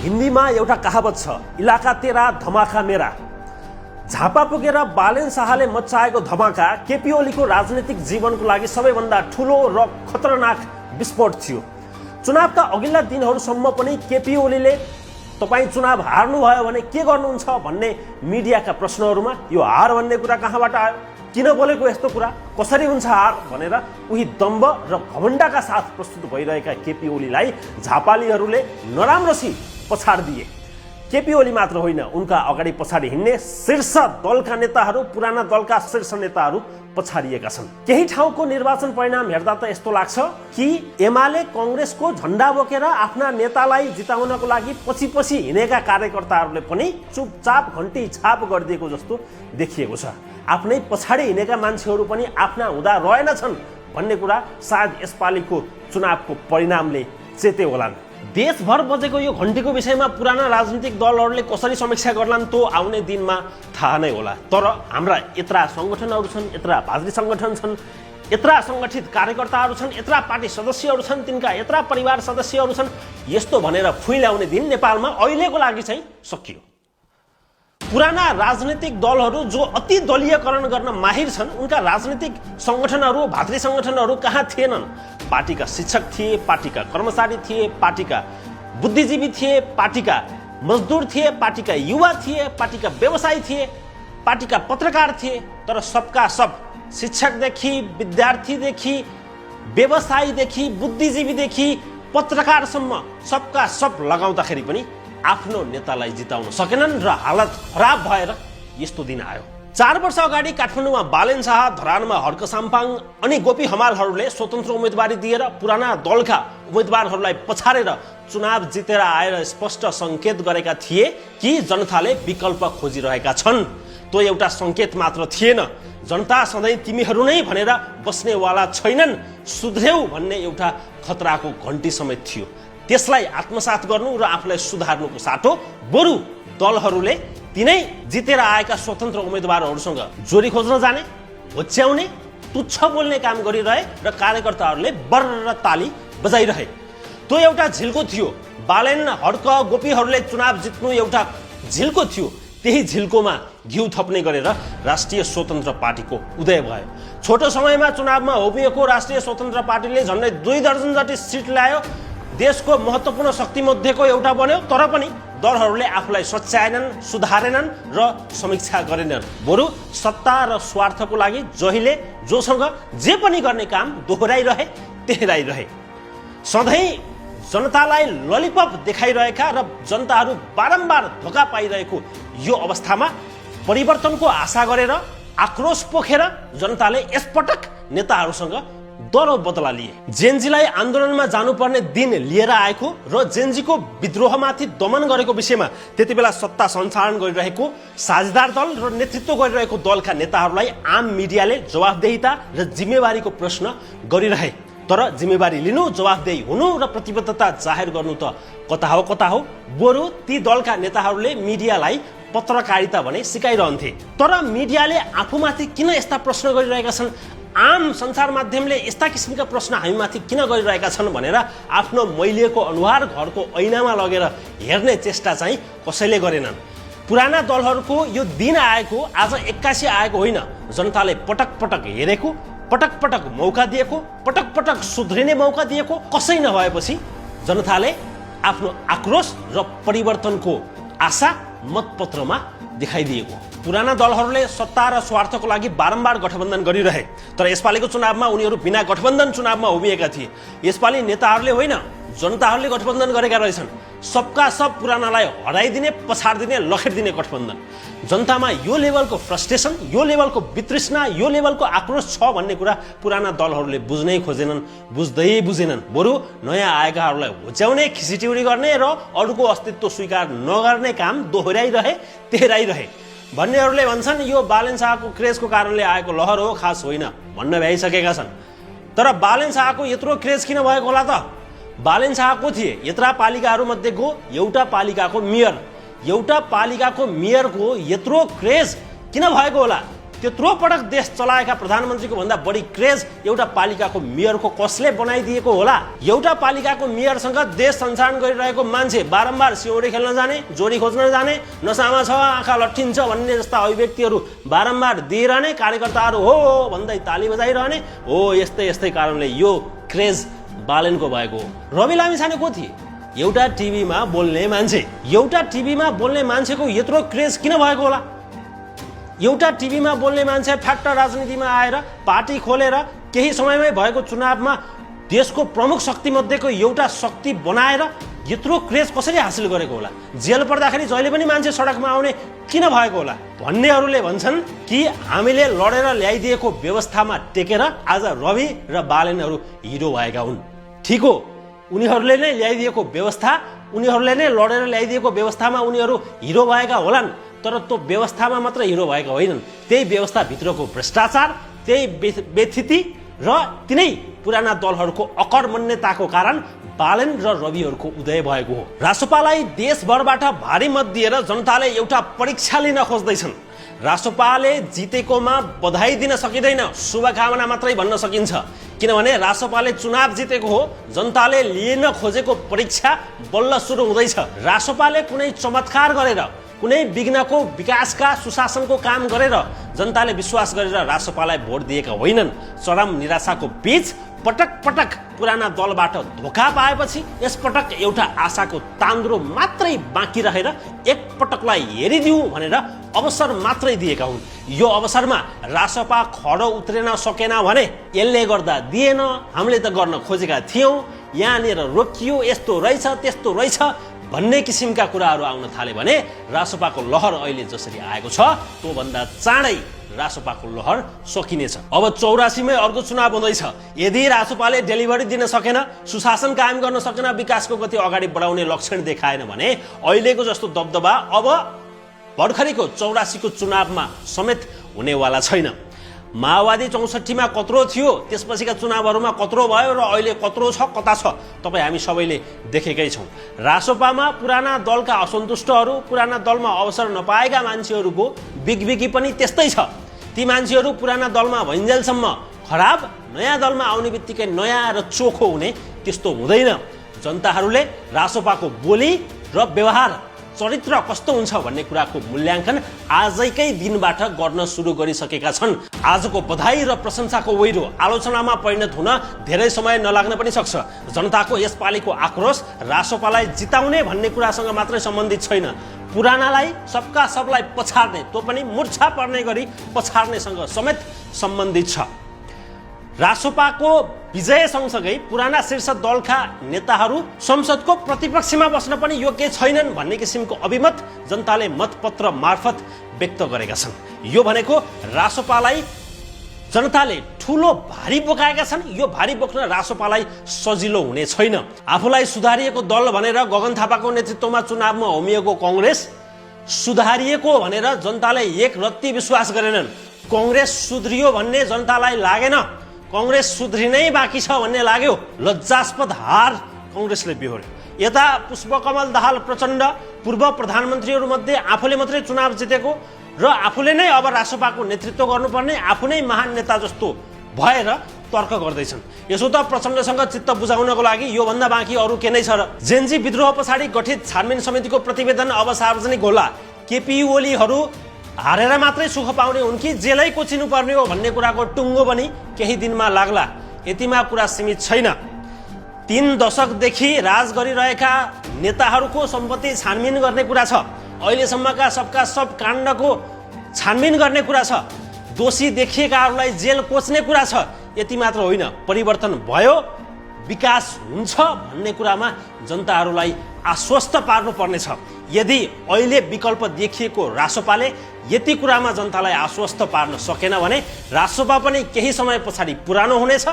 हिन्दीमा एउटा कहावत छ, इलाका तेरा धमाका मेरा। झापा पुगेर बालेन शाहले मचाएको धमाका केपी ओलीको राजनीतिक जीवनको लागि सबैभन्दा ठूलो र खतरनाक विस्फोट थियो। चुनावका अघिल्ला दिनहरूसम्म पनि केपी ओलीले तपाईँ चुनाव हार्नुभयो भने के गर्नुहुन्छ भन्ने मिडियाका प्रश्नहरूमा यो हार भन्ने कुरा कहाँबाट आयो, किन बोलेको यस्तो कुरा, कसरी हुन्छ हार भनेर उही दम्ब र घमण्डका साथ प्रस्तुत भइरहेका केपी ओलीलाई झापालीहरूले नराम्रोसी पछाड दिए। केपी ओली मात्र होइन, उनका अगाडि पछाडि हिँड्ने शीर्ष दलका नेताहरू, पुराना दलका शीर्ष नेताहरू पछाडिएका छन्। केही ठाउँको निर्वाचन परिणाम हेर्दा त यस्तो लाग्छ कि एमाले कांग्रेसको झण्डा बोकेर आफ्ना नेतालाई जिताउनको लागि पछि पछि हिँडेका कार्यकर्ताहरूले पनि चुपचाप घन्टी छाप गरिदिएको जस्तो देखिएको छ। आफ्नै पछाडि हिँडेका मान्छेहरू पनि आफ्ना हुँदा रहेनछन् भन्ने कुरा सायद यसपालिको चुनावको परिणामले चेते होलान्। देशभर बजेको यो घन्टीको विषयमा पुराना राजनीतिक दलहरूले कसरी समीक्षा गर्लान् तो आउने दिनमा थाहा नै होला। तर हाम्रा यत्रा संगठनहरू छन्, यत्रा भातृ संगठन छन्, यत्रा संगठित कार्यकर्ताहरू छन्, यत्रा पार्टी सदस्यहरू छन्, तिनका यत्रा परिवार सदस्यहरू छन्, यस्तो भनेर फुइल्याउने दिन नेपालमा अहिलेको लागि चाहिँ सकियो। पुराना राजनीतिक दलहरू जो अति दलीयकरण गर्न माहिर छन्, उनका राजनीतिक संगठनहरू, भातृ संगठनहरू कहाँ थिएनन्? पार्टीका शिक्षक थिए, पार्टीका कर्मचारी थिए, पार्टीका बुद्धिजीवी थिए, पार्टीका मजदुर थिए, पार्टीका युवा थिए, पार्टीका व्यवसायी थिए, पार्टीका पत्रकार थिए। तर सबका सब, शिक्षकदेखि विद्यार्थीदेखि व्यवसायीदेखि बुद्धिजीवीदेखि पत्रकारसम्म सबका सब लगाउँदाखेरि पनि आफ्नो नेतालाई जिताउन सकेनन् र हालत खराब भएर यस्तो दिन आयो। 4 वर्ष अगाडि काठमाडौँमा बालेन शाह, धरानमा हर्क साम्पाङ अनि गोपी हमालहरूले स्वतन्त्र उम्मेदवारी दिएर पुराना दलका उम्मेदवारहरूलाई पछाडेर चुनाव जितेर आएर स्पष्ट सङ्केत गरेका थिए कि जनताले विकल्प खोजिरहेका छन्। त्यो एउटा सङ्केत मात्र थिएन, जनता सधैँ तिमीहरू नै भनेर बस्नेवाला छैनन्, सुध्र्यौ भन्ने एउटा खतराको घन्टी समेत थियो। त्यसलाई आत्मसात गर्नु र आफूलाई सुधार्नुको साटो बरु दलहरूले तिनै जितेर आएका स्वतन्त्र उम्मेदवारहरूसँग जोडी खोज्न जाने, होच्याउने, तुच्छ बोल्ने काम गरिरहे र कार्यकर्ताहरूले बर्र ताली बजाइरहे। त्यो एउटा झिल्को थियो। बालेन, हड्क, गोपीहरूले चुनाव जित्नु एउटा झिल्को थियो। त्यही झिल्कोमा घिउ थप्ने गरेर राष्ट्रिय स्वतन्त्र पार्टीको उदय भयो। छोटो समयमा चुनावमा उभिएको राष्ट्रिय स्वतन्त्र पार्टीले झन्डै 2 दर्जन जति सिट ल्यायो, देशको महत्त्वपूर्ण शक्ति मध्येको एउटा बन्यो। तर पनि दलहरूले आफूलाई सच्याएनन्, सुधारेनन् र समीक्षा गरेनन्। बरु सत्ता र स्वार्थको लागि जहिले जोसँग जे पनि गर्ने काम दोहोऱ्याइरहे, तेह्राइरहे। सधैँ जनतालाई ललिपप देखाइरहेका र जनताहरू बारम्बार धोका पाइरहेको यो अवस्थामा परिवर्तनको आशा गरेर, आक्रोश पोखेर जनताले यसपटक नेताहरूसँग दरो बदला लिए। जेनजीलाई आन्दोलनमा जानुपर्ने दिन लिएर आएको र जेनजीको विद्रोहमाथि दमन गरेको विषयमा त्यति बेला सत्ता सञ्चालन गरिरहेको साझेदार दल र नेतृत्व गरिरहेको दलका नेताहरूलाई आम मिडियाले जवाफदेहिता र जिम्मेवारीको प्रश्न गरिरहे। तर जिम्मेवारी लिनु, जवाफदेही हुनु र प्रतिबद्धता जाहेर गर्नु त कता हो। बरु ती दलका नेताहरूले मिडियालाई पत्रकारिता भने सिकाइरहन्थे। तर मिडियाले आफूमाथि किन यस्ता प्रश्न गरिरहेका छन्, आम सञ्चार माध्यमले यस्ता किसिमका प्रश्न हामीमाथि किन गरिरहेका छन् भनेर आफ्नो मैलिएको अनुहार घरको ऐनामा लगेर हेर्ने चेष्टा चाहिँ कसैले गरेनन्। पुराना दलहरूको यो दिन आएको आज एक्कासी आएको होइन। जनताले पटक पटक हेरेको, पटक पटक मौका दिएको, पटक पटक सुध्रिने मौका दिएको कसै नभएपछि जनताले आफ्नो आक्रोश र परिवर्तनको आशा मतपत्रमा देखाइदिएको। पुराना दलहरूले सत्ता र स्वार्थको लागि बारम्बार गठबन्धन गरिरहे। तर यसपालिको चुनावमा उनीहरू बिना गठबन्धन चुनावमा उभिएका थिए। यसपालि नेताहरूले होइन, जनताहरूले गठबन्धन गरेका रहेछन्। सबका सब पुरानालाई हराइदिने, पछाडिदिने, लखेटिदिने गठबन्धन। जनतामा यो लेभलको फ्रस्ट्रेसन, यो लेभलको वितृष्णा, यो लेभलको आक्रोश छ भन्ने कुरा पुराना दलहरूले बुझ्नै खोजेनन्, बुझेनन्। बरु नयाँ आएकाहरूलाई होच्याउने, खिसिटिउरी गर्ने र अरूको अस्तित्व स्वीकार नगर्ने काम दोहोऱ्याइरहे, तेह्राइरहे। भन्नेहरूले भन्छन् यो बालेन शाहको क्रेजको कारणले आएको लहर हो, खास होइन भन्न भ्याइसकेका छन्। तर बालेन शाहको यत्रो क्रेज किन भएको होला त? बालेन शाह को थिए? यत्रा पालिकाहरू मध्येको एउटा पालिकाको मेयर। एउटा पालिकाको मेयरको यत्रो क्रेज किन भएको होला? त्यत्रो पटक देश चलाएका प्रधानमन्त्रीको भन्दा बढी क्रेज एउटा पालिकाको मेयरको कसले बनाइदिएको होला? एउटा पालिकाको मेयरसँग देश सञ्चालन गरिरहेको मान्छे बारम्बार सिउँडी खेल्न जाने, जोडी खोज्न जाने, नसामा छ आँखा लट्ठिन्छ भन्ने जस्ता अभिव्यक्तिहरू बारम्बार दिइरहने, कार्यकर्ताहरू हो भन्दै ताली बजाइरहने, हो यस्तै यस्तै कारणले यो क्रेज बालेनको भएको हो। रवि लामिछाने को थिए? एउटा टिभीमा बोल्ने मान्छे। एउटा टिभीमा बोल्ने मान्छेको यत्रो क्रेज किन भएको होला? एउटा टिभीमा बोल्ने मान्छे फ्याक्ट राजनीतिमा आएर पार्टी खोलेर केही समयमै भएको चुनावमा देशको प्रमुख शक्ति मध्येको एउटा शक्ति बनाएर यत्रो क्रेज कसरी हासिल गरेको होला? जेल पर्दाखेरि जहिले पनि मान्छे सडकमा आउने किन भएको होला भन्नेहरूले भन्छन् कि हामीले लडेर ल्याइदिएको व्यवस्थामा टेकेर आज रवि र बालेनहरू हिरो भएका हुन्। ठिक हो, उनीहरूले नै ल्याइदिएको व्यवस्था, उनीहरूले नै लडेर ल्याइदिएको व्यवस्थामा उनीहरू हिरो भएका होलान्, तर त्यो व्यवस्थामा मात्र हिरो भएका होइनन्। त्यही व्यवस्थाभित्रको भ्रष्टाचार, त्यही व्यथिति र तिनै पुराना दलहरूको अकर्मण्यताको कारण बालेन र रविहरूको उदय भएको हो। रासोपालाई देशभरबाट भारी मत दिएर जनताले एउटा परीक्षा लिन खोज्दैछन्। रासोपाले जितेकोमा बधाई दिन सकिँदैन, शुभकामना मात्रै भन्न सकिन्छ। किनभने रासोपाले चुनाव जितेको हो, जनताले लिन खोजेको परीक्षा बल्ल सुरु हुँदैछ। रासोपाले कुनै चमत्कार गरेर, कुनै विघ्नको विकासका सुशासनको काम गरेर जनताले विश्वास गरेर रासोपालाई भोट दिएका होइनन्। चरम निराशाको बीच पटक पटक पुराना दलबाट धोका पाएपछि यसपटक एउटा आशाको तान्द्रो मात्रै बाँकी रहेर एकपटकलाई हेरिदिउँ भनेर अवसर मात्रै दिएका हुन्। यो अवसरमा रासोपा खडो उत्रेन सकेन भने यसले गर्दा दिएन, हामीले त गर्न खोजेका थियौँ, यहाँनिर रोकियो, यस्तो रहेछ त्यस्तो रहेछ भन्ने किसिमका कुराहरू आउन थाले भने रासोपाको लहर अहिले जसरी आएको छ त्योभन्दा चाँडै रासोपाको लहर सकिनेछ। अब 84मै अर्को चुनाव हुँदैछ। यदि रासोपाले डेलिभरी दिन सकेन, सुशासन कायम गर्न सकेन, विकासको गति अगाडि बढाउने लक्षण देखाएन भने अहिलेको जस्तो दबदबा अब भर्खरैको 84को चुनावमा समेत हुनेवाला छैन। माओवादी 64मा कत्रो थियो, त्यसपछिका चुनावहरूमा कत्रो भयो र अहिले कत्रो छ, कता छ तपाईँ हामी सबैले देखेकै छौँ। रासोपामा पुराना दलका असन्तुष्टहरू, पुराना दलमा अवसर नपाएका मान्छेहरूको बिगबिगी पनि त्यस्तै छ। ती मान्छेहरू पुराना दलमा भइन्जेलसम्म खराब, नयाँ दलमा आउने बित्तिकै नयाँ र चोखो हुने त्यस्तो हुँदैन। जनताहरूले रासोपाको बोली र व्यवहार, चरित्र कस्तो हुन्छ भन्ने कुराको मूल्याङ्कन आजकै दिनबाट गर्न सुरु गरिसकेका छन्। आजको बधाई र प्रशंसाको वैरो आलोचनामा परिणत हुन धेरै समय नलाग्न पनि सक्छ। जनताको यसपालिको आक्रोश रासोपालाई जिताउने भन्ने कुरासँग मात्रै सम्बन्धित छैन, पुरानालाई सबका सबलाई पछाड्ने, त्यो पनि मूर्छा पर्ने गरी पछाड्नेसँग समेत सम्बन्धित छ। रासोपाको विजय सँगसँगै पुराना शीर्ष दलका नेताहरू संसदको प्रतिपक्षमा बस्न पनि योग्य छैनन् भन्ने किसिमको अभिमत जनताले मतपत्र मार्फत व्यक्त गरेका छन्। यो भनेको रासोपालाई जनताले ठुलो भारी बोकाएका छन्। यो भारी बोक्न रासोपालाई सजिलो हुने छैन। आफूलाई सुधारिएको दल भनेर गगन थापाको नेतृत्वमा चुनावमा होमिएको कांग्रेस सुधारिएको भनेर जनताले एक रत्ती विश्वास गरेनन्। कांग्रेस सुध्रियो भन्ने जनतालाई लागेन, कांग्रेस सुध्रिनै बाँकी छ भन्ने लाग्यो। लज्जास्पद हार कांग्रेसले बिहोर्यो। यता पुष्पकमल दाहाल प्रचण्ड पूर्व प्रधानमन्त्रीहरू मध्ये आफूले मात्रै चुनाव जितेको र आफूले नै अब रासोपाको नेतृत्व गर्नुपर्ने, आफू नै महान नेता जस्तो भएर तर्क गर्दैछन्। यसो त प्रचण्डसँग चित्त बुझाउनको लागि यो भन्दा बाँकी अरू के नै छ र? जेनजी विद्रोह पछाडि गठित छानबिन समितिको प्रतिवेदन अब सार्वजनिक होला। केपी ओलीहरू हारेर मात्रै सुख पाउने हुन् कि जेलै कोचिनु पर्ने हो भन्ने कुराको टुङ्गो पनि केही दिनमा लाग्ला। यतिमा कुरा सीमित छैन। 3 दशकदेखि राज गरिरहेका नेताहरूको सम्पत्ति छानबिन गर्ने कुरा छ। अहिलेसम्मका सबका सब काण्डको छानबिन गर्ने कुरा छ। दोषी देखिएकाहरूलाई जेल कोच्ने कुरा छ। यति मात्र होइन, परिवर्तन भयो, विकास हुन्छ भन्ने कुरामा जनताहरूलाई आश्वस्त पार्नुपर्नेछ। यदि अहिले विकल्प देखिएको रासोपाले यति कुरामा जनतालाई आश्वस्त पार्न सकेन भने रासोपा पनि केही समय पछाडि पुरानो हुनेछ,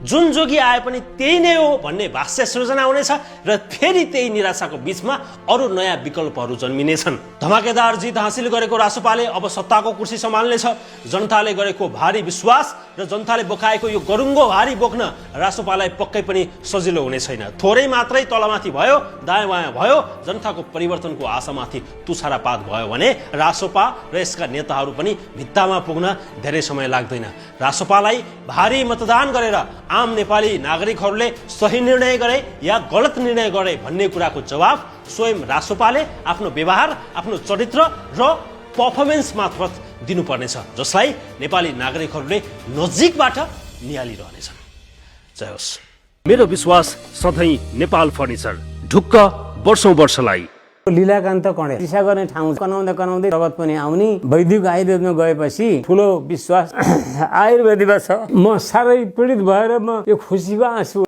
जुन जोगी आए पनि त्यही नै हो भन्ने भाष्य सृजना हुनेछ र फेरि त्यही निराशाको बीचमा अरू नयाँ विकल्पहरू जन्मिनेछन्। धमाकेदार जित हासिल गरेको रासोपाले अब सत्ताको कुर्सी सम्हाल्नेछ। जनताले गरेको भारी विश्वास र जनताले बोकाएको यो गरुङ्गो भारी बोक्न रासोपालाई पक्कै पनि सजिलो हुने छैन। थोरै मात्रै तलमाथि भयो, दायाँ बायाँ भयो, जनताको परिवर्तनको आशामाथि तुछारापात भयो भने रासोपा र यसका नेताहरू पनि भित्तामा पुग्न धेरै समय लाग्दैन। रासोपालाई भारी मतदान गरेर आम नेपाली नागरिकहरूले सही निर्णय गरे या गलत निर्णय गरे भन्ने कुराको जवाब स्वयं रासोपाले आफ्नो व्यवहार, आफ्नो चरित्र र पर्फर्मेन्स मार्फत दिनुपर्नेछ, जसलाई नेपाली नागरिकहरूले नजिकबाट निहालिरहनेछन्। जय होस्। मेरो विश्वास सधैँ नेपाल फर्निचर, ढुक्क वर्षौं वर्षलाई। लीलाकान्त कणेल चिकित्सा गर्ने ठाउँ कनाउँदै कनाउँदै रगत पनि आउने, वैदिक आयुर्वेदमा गएपछि ठुलो विश्वास आयुर्वेदमा छ। म साह्रै पीडित भएर म यो खुसीको आँसु